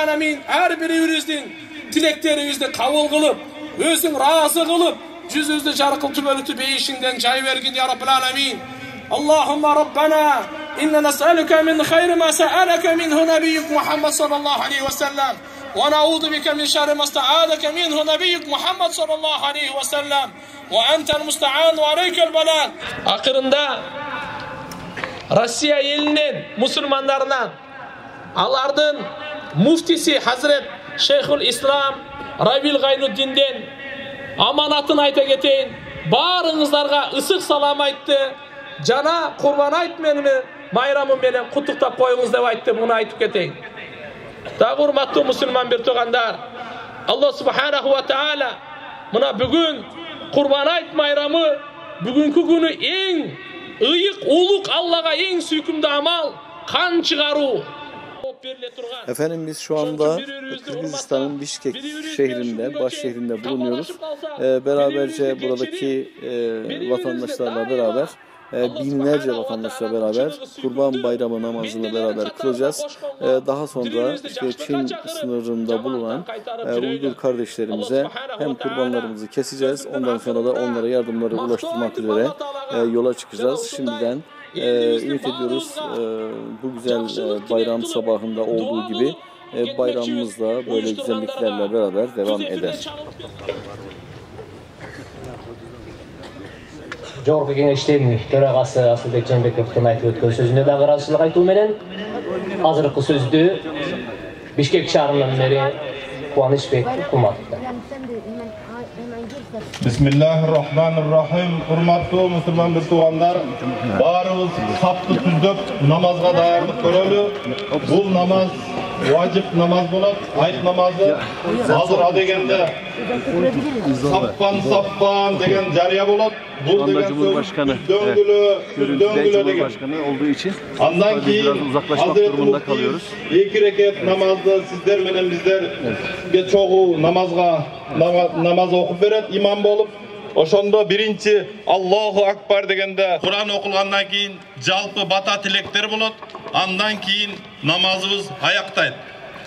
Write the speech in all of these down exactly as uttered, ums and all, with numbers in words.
ئالەمىن، ھەر بىرىمىزنىڭ تىلەكلىرىمىزنى قوبۇل قىلىپ، ئۆزۈڭ رازى قىلىپ، يۈزىمىزنى جارقىرىتىۋېتىپ بېيىشىڭدىن جاي بەرگىن يا رەببىل ئالەمىن. اللهم ربنا إنا نسألك من خير ما سألك منه نبيك محمد صلى الله عليه وسلم، ونعوذ بك من شر ما استعاذك منه نبيك محمد صلى الله عليه وسلم، وأنت المستعان وعليك البلاغ. Ақырында Россия елінен, мұсылмандарынан, олардың муфтисі хазірет Шейхул Ислам Равил Ғайнуддинден аманатын айта кетейін. Барыңызларға ыстық салам айтты. Жаңа Qurban ayt meni bayramı menen qutluqtap qoyuңыз dep ayttı, bunı aytıp keteyin. Daa hurmatlı musulman bir tuğanlar, Allah subhanahu ve taala mına bugün Qurban ayt bayramı, bugünkü günü eń ıyıq, uluq, Allağa eń süykümlü amal, qan çıqaruv. Efendim, biz şu anda Kırgızistan'ın Bişkek şehrinde, baş şehrinde bulunuyoruz. Ee, beraberce buradaki e, vatandaşlarla beraber, e, binlerce vatandaşla beraber Kurban Bayramı namazını beraber kılacağız. E, daha sonra işte Çin sınırında bulunan e, Uygur kardeşlerimize hem kurbanlarımızı keseceğiz, ondan sonra da onlara yardımları ulaştırmak üzere e, yola çıkacağız. Şimdiden e, ümit ediyoruz, e, bu güzel e, bayram sabahında olduğu gibi e, bayramımız da böyle güzelliklerle beraber devam eder. Жогорку Кеңештин төрагасы Асылбек Жээнбековдун айтып өткөн сөзүнө дагы ыраазычылык айтуу менен, азыркы сөздү Бишкек шаарынан Мери Кубанычбек Куматовго. Бисмиллахир рахманир рахим. Урматтуу мусулман бир туугандар, баарыбыз сапты түздөп, намазга даярдык көрөлү. Бул намаз важип намаз болот. Айт намазы азыр а дегенде Саппан, саппан деген жарыя болот. Бул деген сөз түз дөңгүлө, түз дөңгүлө деген. Андан кийин Азирети Муфтий эки рекет намазды сиздер менен биздерге чогуу намазга, нама-, намаз окуп берет, имам болуп. Ошондо биринчи Аллаху Акбар дегенде Куран окулгандан кийин жалпы бата тилектер болот. Андан кийин намазыбыз аяктайт.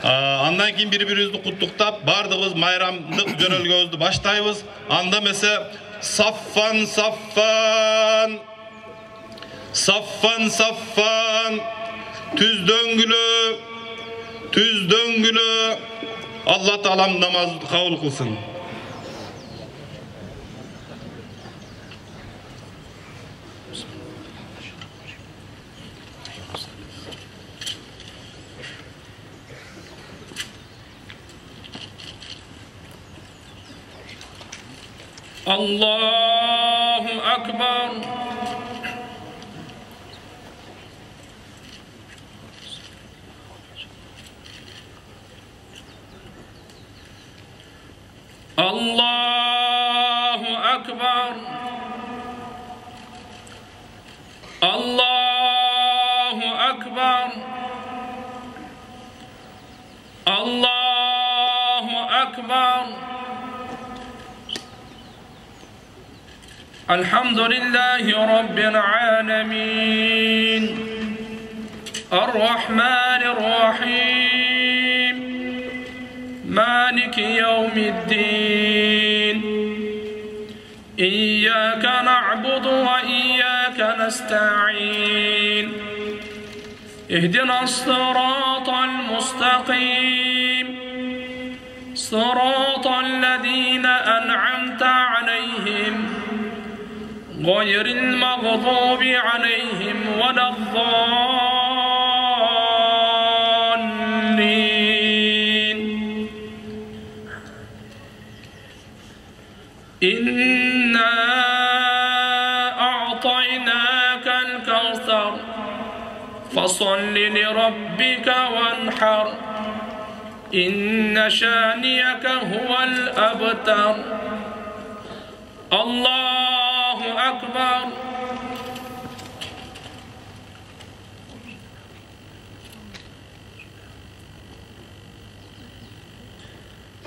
А, андан кийин бири-бирибизди куттуктап, бардыгыбыз майрамдык жөнөлгөбүздү баштайбыз. Анда эмесе, саффан, саффан, саффан, саффан, түз дөңгүлө, түз дөңгүлө. Алла Таалам намазды кабыл кылсын. الله أكبر. الله أكبر. الله أكبر. الله أكبر. الحمد لله رب العالمين. الرحمن الرحيم. مالك يوم الدين. إياك نعبد وإياك نستعين. اهدنا الصراط المستقيم. صراط الذين أنعمت عليهم غير المغضوب عليهم ولا الضالين. إنا أعطيناك الكوثر فصل لربك وانحر إن شانئك هو الأبتر. الله أكبر.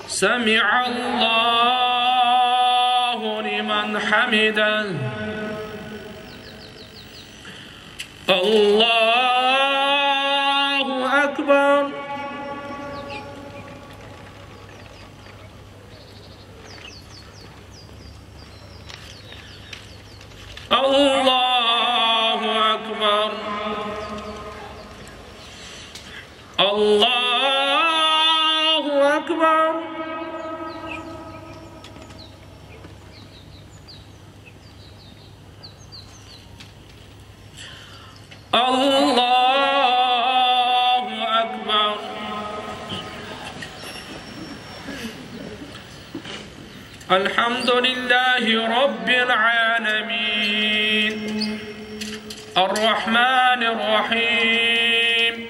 سمع الله لمن حمده. الله أكبر. الله أكبر. الحمد لله رب العالمين. الرحمن الرحيم.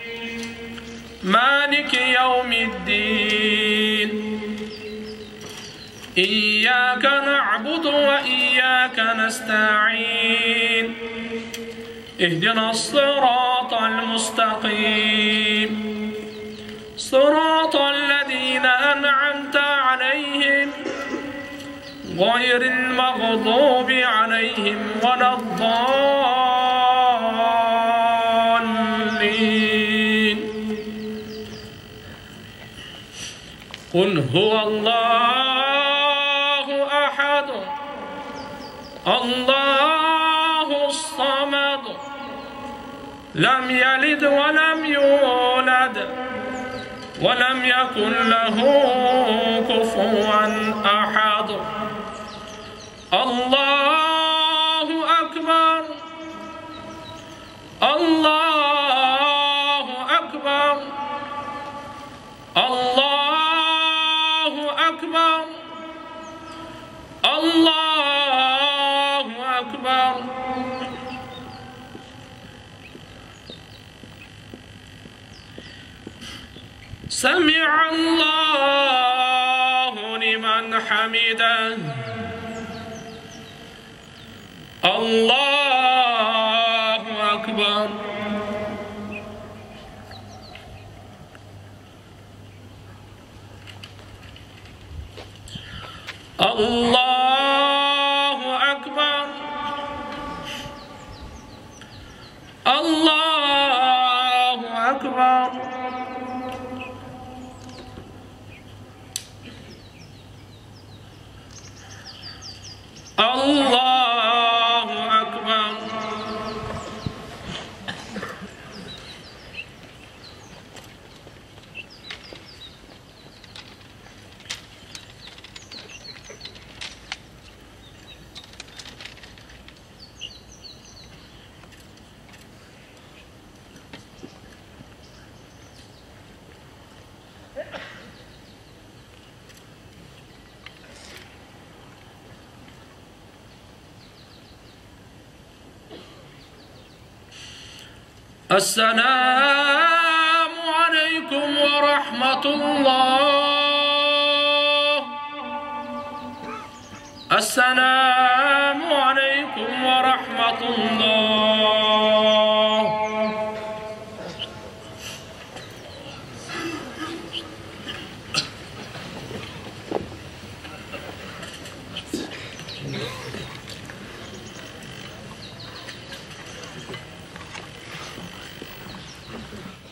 مالك يوم الدين. إياك نعبد وإياك نستعين. اهدنا الصراط المستقيم. صراط الذين أنعمت عليهم غير المغضوب عليهم ولا الضالين. قل هو الله أحد، الله الصمد، لم يلد ولم يولد، ولم يكن له كفوا أحد. الله أكبر، الله أكبر، الله أكبر، الله أكبر. سمع الله لمن حمده. الله أكبر. الله أكبر. الله أكبر. الله أكبر. السلام عليكم ورحمة الله. السلام عليكم ورحمة الله.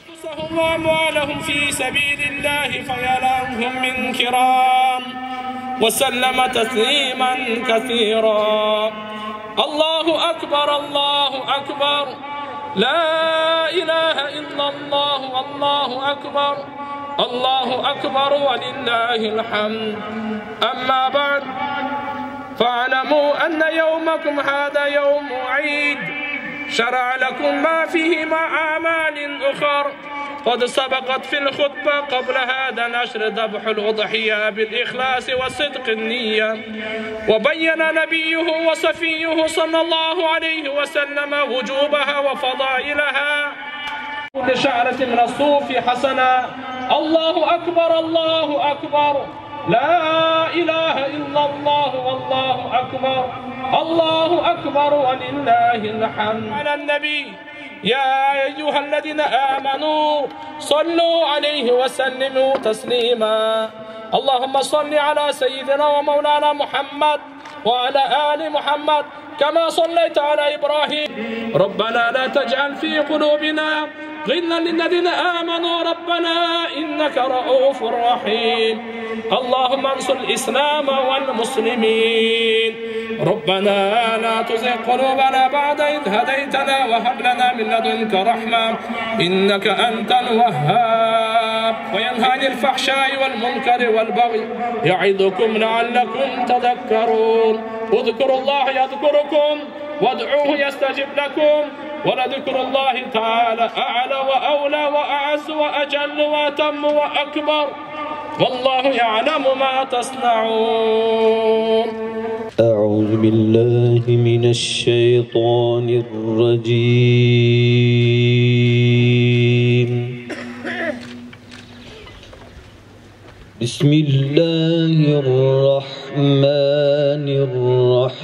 أنفسهم وأموالهم في سبيل الله فينالهم من كرام. وسلم تسليما كثيرا. الله أكبر، الله أكبر. لا إله إلا الله، الله أكبر. الله أكبر ولله الحمد. أما بعد، فاعلموا أن يومكم هذا يوم عيد، شرع لكم ما فيه مع أعمال أخر قد سبقت في الخطبة قبل هذا نشر ذبح الأضحية بالإخلاص وصدق النية، وبين نبيه وصفيه صلى الله عليه وسلم وجوبها وفضائلها. كل شعرة من الصوف حسنة. الله أكبر، الله أكبر. لا إله إلا الله، والله أكبر. الله أكبر ولله الحمد. على النبي. يا أيها الذين آمنوا صلوا عليه وسلموا تسليما. اللهم صل على سيدنا ومولانا محمد وعلى آل محمد كما صليت على إبراهيم. ربنا لا تجعل في قلوبنا غلا للذين آمنوا ربنا إنك رءوف رحيم. اللهم انصر الإسلام والمسلمين. ربنا لا تزغ قلوبنا بعد إذ هديتنا وهب لنا من لدنك رحمة إنك أنت الوهاب. وينهى عن الفحشاء والمنكر والبغي يعظكم لعلكم تذكرون. اذكروا الله يذكركم وادعوه يستجب لكم، ولذكر الله تعالى أعلى وأولى وأعز وأجل وأتم وأكبر. والله يعلم ما تصنعون. أعوذ بالله من الشيطان الرجيم. بسم الله الرحمن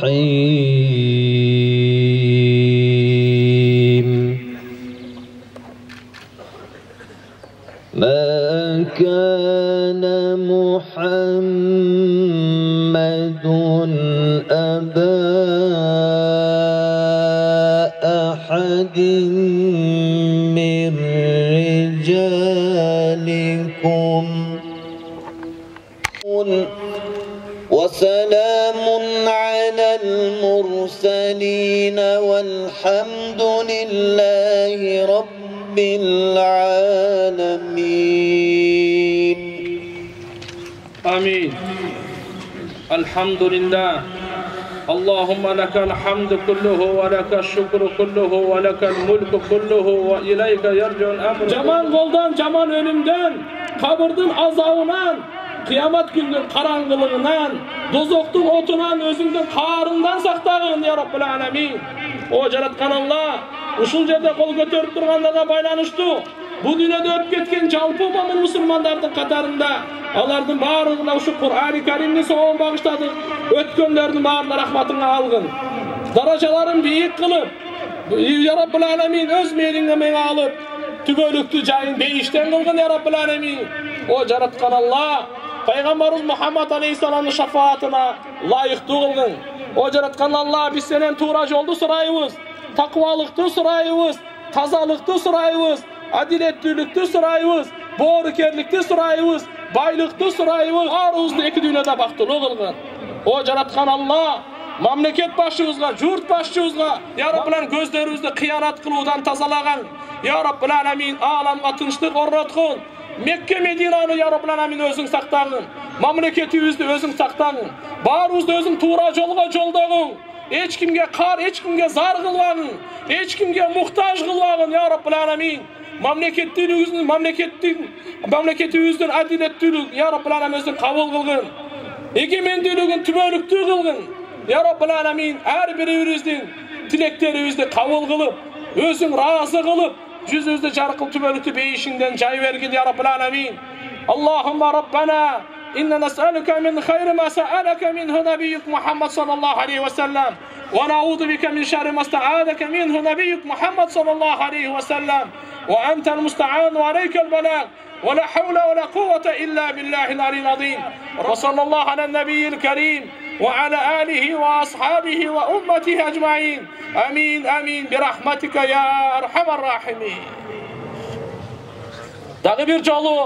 الرحيم. ما كان محمد أبا أحد من رجالكم، وسلام على المرسلين والحمد لله رب العالمين. آمين. الحمد لله. اللهم لك الحمد كله ولك الشكر كله ولك الملك كله وإليك يرجع الأمر. جامان قولدان، جامان ئۆلۈمدىن، قەبرىدىن ئازابىنان، قىيامەت كۈنىنىڭ قاراڭغۇلۇقىنان، دوزاختىن ئوتىنان، ئۆزۈڭدىن قارىڭدان ساقلىغىن يا رەببىل ئالەمىن. ئو جاراتقان ئاللا، ئۇشۇل يەردە قول كۆتۈرۈپ تۇرغانلارغا بايلانىشتۇ. بۇ دۇنيادا ئۆتۈپ كەتكەن جالپۇ مۆمىن مۇسۇلمانلاردىن قاتارىندا، ئۇلاردىن بارلىقىغا شۇ قۇرئانى كەرىمنى سوۋغا باغىشلادۇق. ئۆتكەنلەرنى بارلىقىنى رەھمىتىڭگە ئالغىن. دەرىجىلىرىنى بىيىك قىلىپ، يا رەببىل ئالەمىن، ئۆز مېھرىڭگە مېڭە ئېلىپ، تۈۋەلىكتە جايىنى بېھىشتتىن قىلغىن يا رەببىل ئالەمىن. ئو جاراتقان ئاللا، پەيغەمبىرىمىز مۇھەممەد ئەلەيھىسسالامنىڭ شاپائىتىنى لايىق قىلغىن. ئو جاراتقان ئاللا، بىز سېنىڭ تۇغرا يولدا سورايمىز، تەقۋالىقتا سورايمىز، تازالىقتا سورايمىز، ئەدىلەتلىكتە سورايمىز، بورىكەرلىكتە سورايمىز، بايلىقتا سورايمىز، ئارزۇسىنى ئىككى دۇنيادا باختىلىق قىلغىن. ئو جاراتقان ئاللا، مەملىكەت باشچىمىزغا، يۇرت باشچىمىزغا، يا رەببىل ئالەمىن، كۆزلىرىمىزنى خىيانەت قىلىۋاتقان تازالىغىن. يا رەببىل ئالەمىن، ئالەمگە تىنچلىق ئورناتقىن. مەككە مەدىنانى يا رەببىل ئالەمىن ئۆزۈڭ ساقلىغىن. مەملىكىتىمىزنى ئۆزۈڭ ساقلىغىن. بارىمىزنى ئۆزۈڭ تۇغرا يولغا يوللىغىن. ھېچكىمگە قار، ھېچكىمگە زار قىلمىغىن. ھېچكىمگە موھتاج قىلمىغىن يا رەببىل ئالەمىن. مەملىكەتلىرىمىزنى، مەملىكەتتىن، مەملىكىتىمىزدىن ئەدىلەتلىك يا رەببىل ئالەمىن ئۆزۈڭ قوبۇل قىلغىن. ئىگىمەنلىكنى تۈۋەلىكتە قىلغىن يا رەببىل ئالەمىن. ھەر بىرىمىزنىڭ تىلەكلىرىمىزنى قوبۇل قىلىپ، ئۆزۈڭ رازى قىلىپ، يۈزىمىزنى جارقىلىتىپ تۈۋەلىكتە بېيىشىڭدىن جاي بەرگىن يا رەببىل ئالەمىن. اللهم ربنا إنا نسألك من خير ما سألك منه نبيك محمد صلى الله عليه وسلم، ونعوذ بك من شر ما استعاذك منه نبيك محمد صلى الله عليه وسلم، وأنت المستعان وعليك البلاغ، ولا حول ولا قوة إلا بالله العلي العظيم. وصلى الله على النبي الكريم وعلى آله وأصحابه وأمته أجمعين. آمين، آمين، برحمتك يا أرحم الراحمين. داغى بىر جولى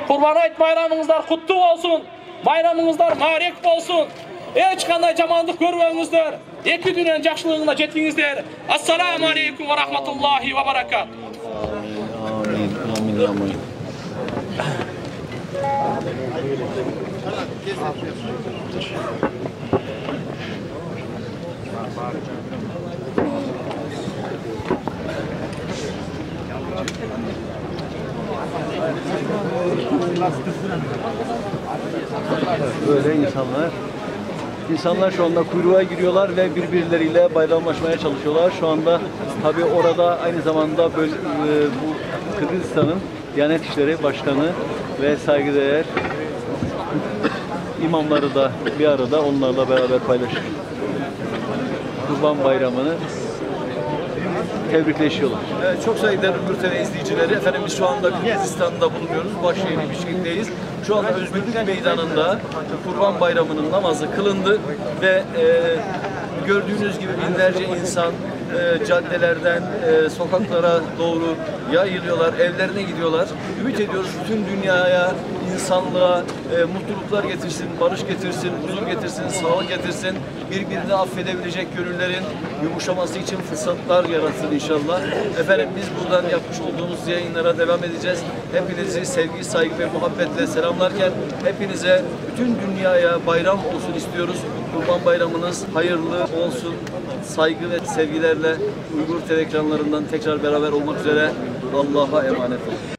قۇربان ھېيت بايرىمىڭىزلار قۇتلۇق بولسۇن. بايرىمىڭىزلار مۇبارەك بولسۇن. ھېچقانداق يامانلىق كۆرمەڭلار. ئىككى دۇنيانىڭ ياخشىلىقىغا يېتىڭلار. ئەسسالامۇ ئەلەيكۇم ۋە رەھمەتۇللاھى ۋە بەرەكاتۇھ. ئامىن، ئامىن، ئامىن. Böyle insanlar. İnsanlar şu anda kuyruğa giriyorlar ve birbirleriyle bayramlaşmaya çalışıyorlar. Şu anda tabii orada aynı zamanda böl-, e, bu Kırgızistan'ın Diyanet İşleri Başkanı ve saygıdeğer imamları da bir arada onlarla beraber paylaşıyor. Kurban Bayramı'nı tebrikleşiyorlar. Evet, çok saygıdeğer Ümür T V izleyicileri, efendim, biz şu anda Kırgızistan'da bulunuyoruz. Başşehir Bişkek'teyiz. Şu anda Özgürlük Meydanı'nda Kurban Bayramı'nın namazı kılındı ve, e, gördüğünüz gibi binlerce insan, e, caddelerden, e, sokaklara doğru Yayılıyorlar, evlerine gidiyorlar. Ümit ediyoruz bütün dünyaya, insanlığa e, mutluluklar getirsin, barış getirsin, huzur getirsin, sağlık getirsin. Birbirini affedebilecek gönüllerin yumuşaması için fırsatlar yaratsın inşallah. Efendim, biz buradan yapmış olduğumuz yayınlara devam edeceğiz. Hepinizi sevgi, saygı ve muhabbetle selamlarken hepinize, bütün dünyaya bayram olsun istiyoruz. Kurban Bayramınız hayırlı olsun. Saygı ve sevgilerle Uygur T V ekranlarından tekrar beraber olmak üzere. Allah'a emanet olun.